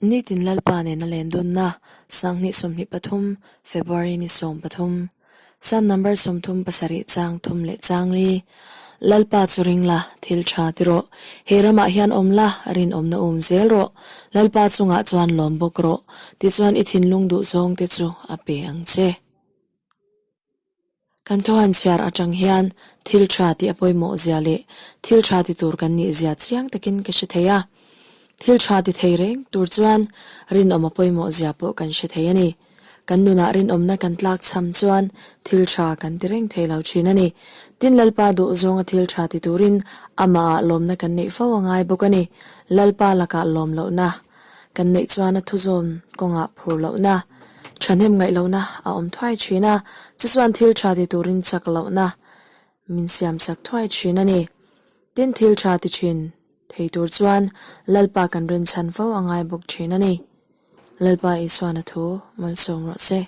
Nitin Lalpa nena len dunna, 2023, February ni 13. Psalm number 37 chang thum leh chang li. Lalpa chu ring la, thil tha ti rawh. He ramah hian awm la, rinawmna um zel rawh. Lalpa chungah chuan lawm bawk rawh. Tichuan i thinlung duh zawng te chu a pe ang che. Kan thuhan chhiar atang hian thil tha tih a pawimawh zia leh thil tha ti tur kan nih zia chiang takin ka hre thei a. Thil tha ti thei reng tur chuan rinawm a pawimawh zia pawh kan hre thei a ni. Kan nunah rinawmna kan tlak cham chuan thil tha kan ti reng thei lo thin a ni. Tin Lalpa duh zawnga thil tha ti turin amahah lawmna kan neih fo a ngai bawk a ni. Lalpa lakah lawm lohna Kan neih chuan a thuzawm kawngah phur lohna, thahnem ngaih lohna a awm thuai thin a, chu chuan thil tha ti turin chak lohna min siam chak thuai thin a ni. Tin, thil tha ti thin thei tur chuan Lalpa kan rinchhan fo a ngai bawk thin a ni. Lalpa Isuan a thu malsawm rawh se.